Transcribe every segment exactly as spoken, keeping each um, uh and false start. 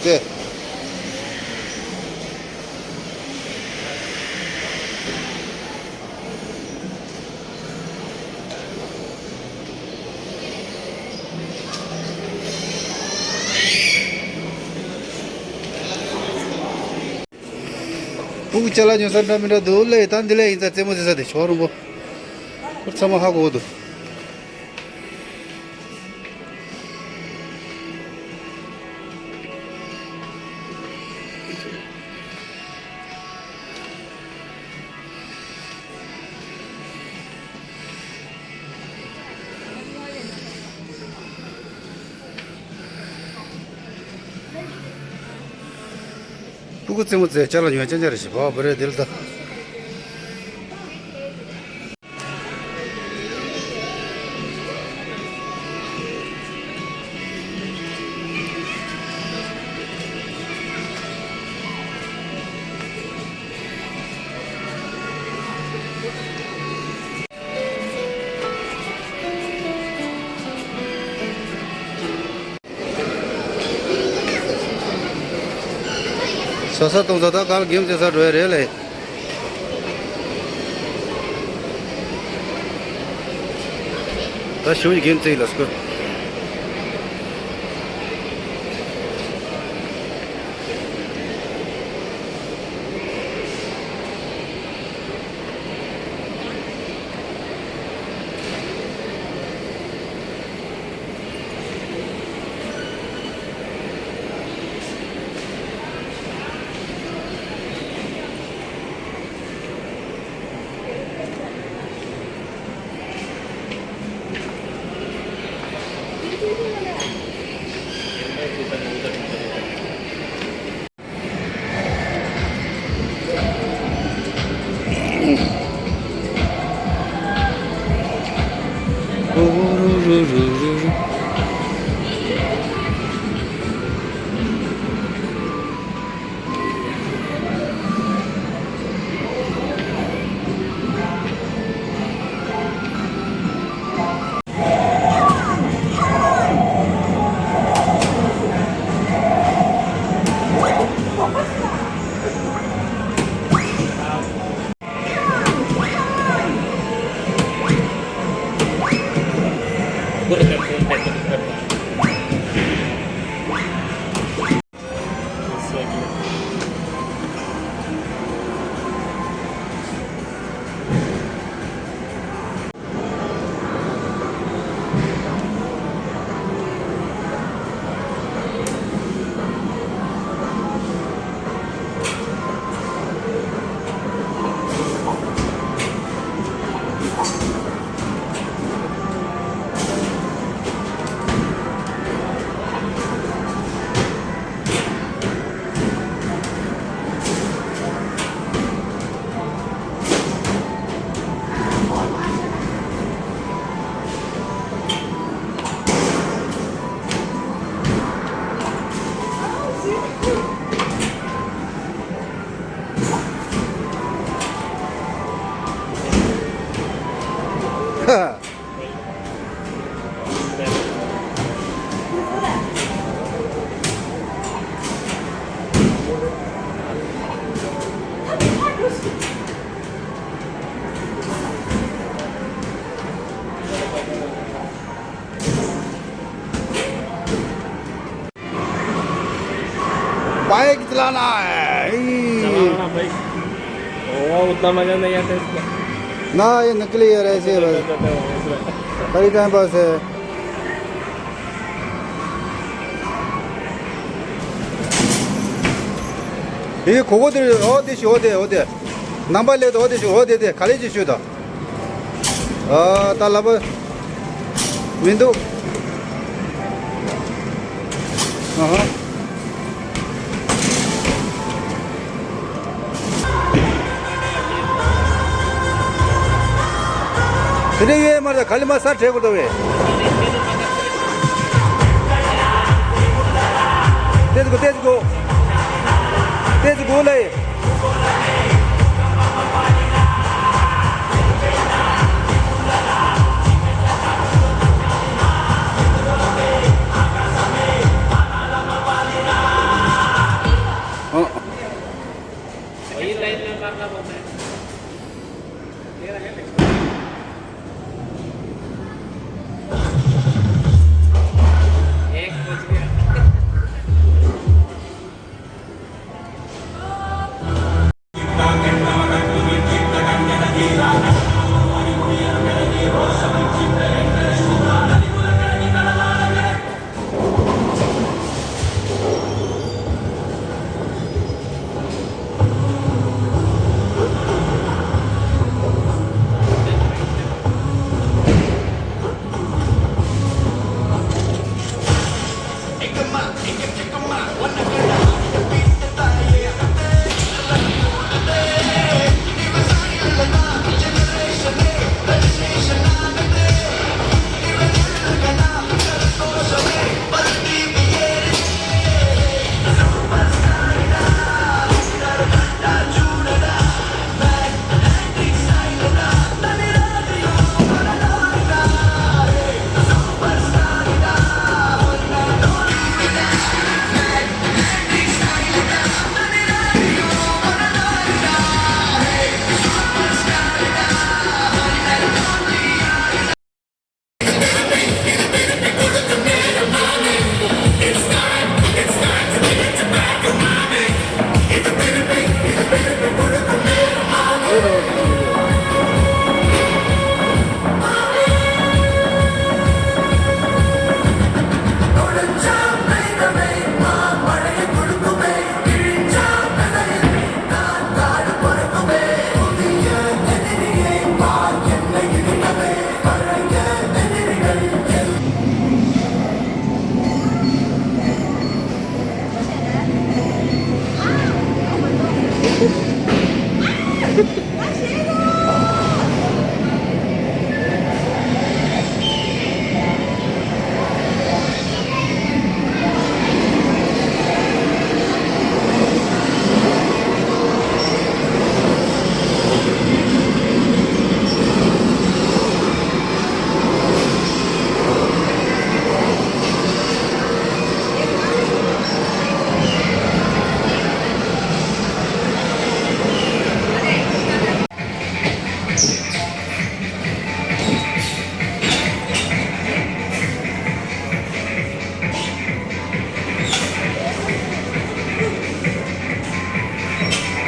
ཏེ། སྤུ་གུ་ཅ་ལག་ཉོ་ས་འདྲ་མི་འདྲ་འདུག་ལེ། ད་འདི་ལས་ཡིན་ཙང་རྩེད་མོ་རྩེ་ས་དེ་ཆོག་རུང་པོ། ཁོ་ཚང་མ་ཧ་གོ་འདུག། སྤུ་གུ་རྩེད་མོ་རྩེ་ཅ་ལག་ཉོ་ཅན་ཅན་རེ་ཞིག་བ་བ་རེ་དེ་ལ་ད། ཟ་ས་བཏུང་ས་ད་ག་ལ་གེམ་རྩེ་ས་འགྲོ་ཡ་རེད་ལེ། ད་ཞུ་ཡི་གེམ་རྩེ་ཡི་ལ་སྐོར། बाइक चलाना है। चलाना भाई। वो उतना मजा नहीं आता इसमें। ना, ये नकली है, ऐसे है बस। खरीदना है बस। ये खोको दे, ओ दे, ओ दे, ओ दे। नंबर ले दो, ओ दे, ओ दे, दे, खाली जी शुदा। ཨ། ད་ལབ་མི་འདུག། ཨ་ཧ། དེ་འདྲ་ཡོད་མ་རེད། ག་ལེ་མ་ས་བྲེག་གོ་ཏོ་བས། ཏེ་ཙི་གོ། ཏེ་ཙི་གོ། ཏེ་ཙི་གོ་ལེ།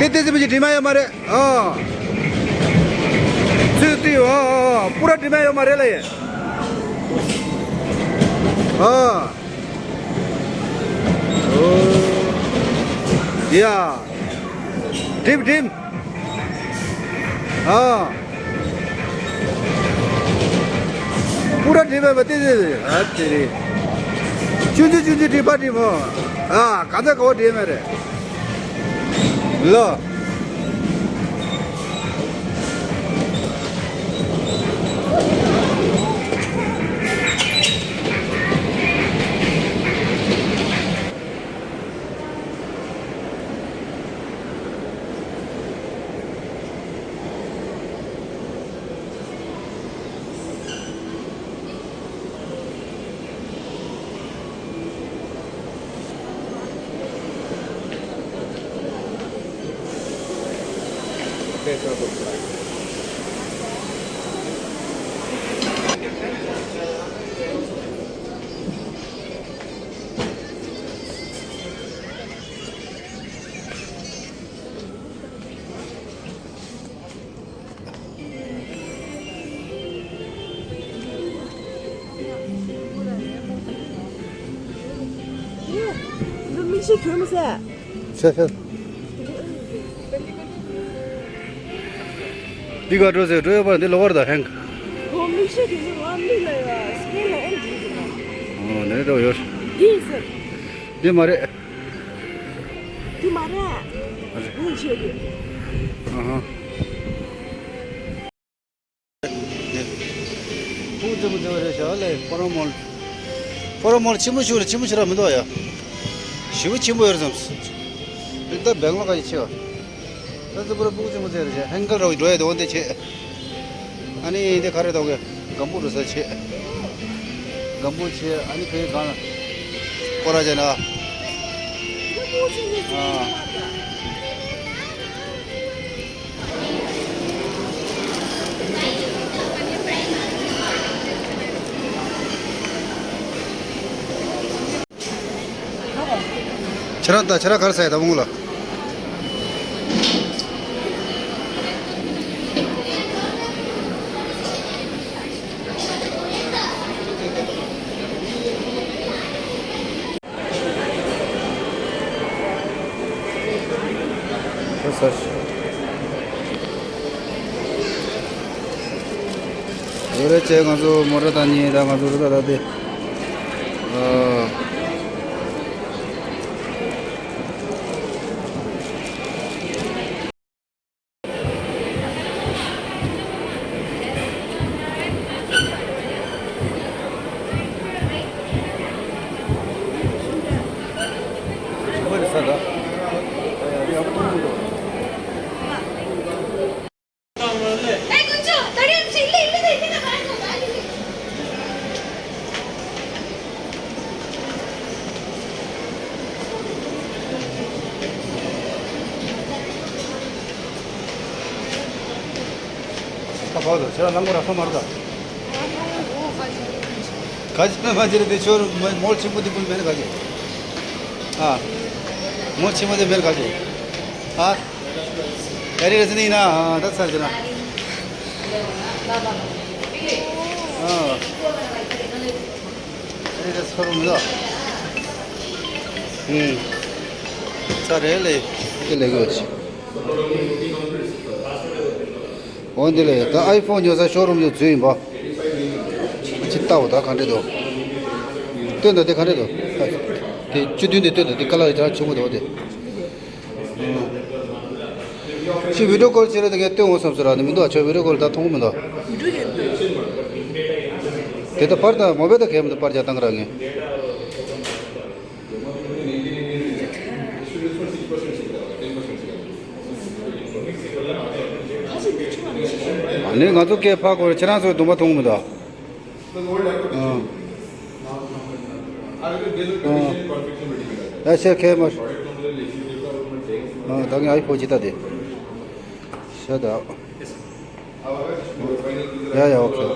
དེ་དེ་ཚེ་མི་ཅི་དྲི་མ་ཡོད་མ་རེད། ཨ། ཚུལ་དུས་ཨ་ཨ་ཨ་པུ་ར་དྲི་མ་ཡོད་མ་རེད་ལ་ཡེ། ཨ། ཨོ། ཡ། དྲིམ་དྲིམ། ཨ། པུ་ར་དྲིམ་མེད་པ་དེ་དེ་ཨ་དེ་རེད། ཆུང་ཆུང་ཆུང་ཆུང་དྲིམ་པ་དྲིམ་མོ། ཨ་ག་ཚ་ག་བ་དྲིམ་མེད་རེད། ལོ། འདི་མིག་ཤེལ་གྱོན་མི་ཟེར། ཤ་ཤ། འདི་ག་འགྲོ་ཟེར་འགྲོ་ཡོད་པ་འདི་ལོ་བར་དང་ཧེང་། ཨོ་མིག་ཤེལ་གྱོན་མི་ང་མིག་ལ་ཡ་སྐེ་ལ་ཨེ་འགྲིག་འདུག་ཨོ་འདི་འགྲོ་ཡོད། འདི་ཡིན་ཟེར། འདི་མ་རེད། འདི་མ་རེད། མིག་ཤེལ་གྱོན། ཨ་ཧ། ཕུག་ཙེ་མོ་ཙེ་བ་རེད་ཤག་ལས་ཕོ་རོ་མོལ། ཕོ་རོ་མོལ་ཆེན་པོ་ཞིག་ལ་ཆེན་པོ་ཞིག་ར་མི་འདུག་ཡ། ཞེ་པོ་ཆེན་པོ་ཡོད་རེད་བསམ། འདི་ད་སྦེང་ལོར་ག་ཅིག་ཆེ་བ། ད་ཙི་པུ་ར་ཕུག་ཙེ་མོ་ཙེ་རེད་ཤག་ཧན་གལ་ར་འགྲོ་ཡ་དེ་འོ་དེ་ཆེ། ཨ་ནི་འདི་ག་རེ་འདུག་གི། སྒམ་པོ་འགྲོ་ས་ཆེ། སྒམ་པོ་ཆེ་ཨ་ནི་ཁོའི་སྒང་ལ། སྐོར་ར་བྱས་ན། ཨ། ཁྱེད་རང་ད་ཁྱེད་རང་ག་རེ་ཟ་ཡ་ད་བུང་ལ། ཡོད་རེད་ཅེ། ང་ཚོ་མོ་ཊ་དང་གཉིས་ད་ང་ཚོ་རུ་ད་ད་དེ། ཨ། ཁ་ཕག་དང་ཕྱིར་ར་ལངས་གོ་ར་ཁ་མར་ག་ག་ཅི་སྨན་མ་ཅི་རེད་དེ་ཆོར་མོལ་ཆེན་པོ་དེ་ཀུན་མེད་ན་ག་ཅི། ཨ། མོལ་ཆེན་པོ་དེ་མེད་ན་ག་ཅི། ཨ། ཡ་རི་རེ་ཟི་ནི་ཡིན་ན་ཨ་ད་ཚར་ཟེར་ན། ཨ། ཡ་རི་རེ་ཚོར་མི་འདུག་ཨུམ། ཚར་རེད་ལེ། དེ་ལེགས་ཡོད་ཅི། འོ་འདི་ལས་ད་ཨའི་ཕོན་ཉོ་ས་ཤོ་རུམ་དུ་འཛུལ་ཡིན་པ། ཅི་ལྟ་བ་ད་ག་འདྲ་འདུག་སྟོན་དང་དེ་ག་འདྲ་འདུག་དེ་བཅུ་བདུན་དེ་སྟོན་དང་དེ་ཁ་ལག་ཡི་གྲངས་ཆུང་མོ་འདུག་དེ། ཅི་བི་ཌིའོ་ཀོལ་བྱེད་རེད་དེ་ངས་སྟོན་འོང་བསམ་ཟེར་ར་ནི་མི་འདུག་ཨ་ཆོ་བི་ཌིའོ་ཀོལ་ད་མཐོང་གི་མི་འདུག་དེ་ད་པར་ད་མོ་བེ་ད་གས་མི་འདུག་པར་རྒྱག་སྟངས་ར་ངས། ཨ་ནི་ང་ཚོ་སྐད་ཕར་གོ་རེ་ཁྱེད་རང་ཚོའི་གདོང་པ་མཐོང་གི་མི་འདུག་ཨ། ཨ། ཡ་ཤེར་ཁེ་མ། ཨ་ད་ངས་ཨའི་ཕོན་ཇི་ལྟ་དེ། ཤ་ད། ཡ་ཡ་ཨོ་ཁེ། ཨ།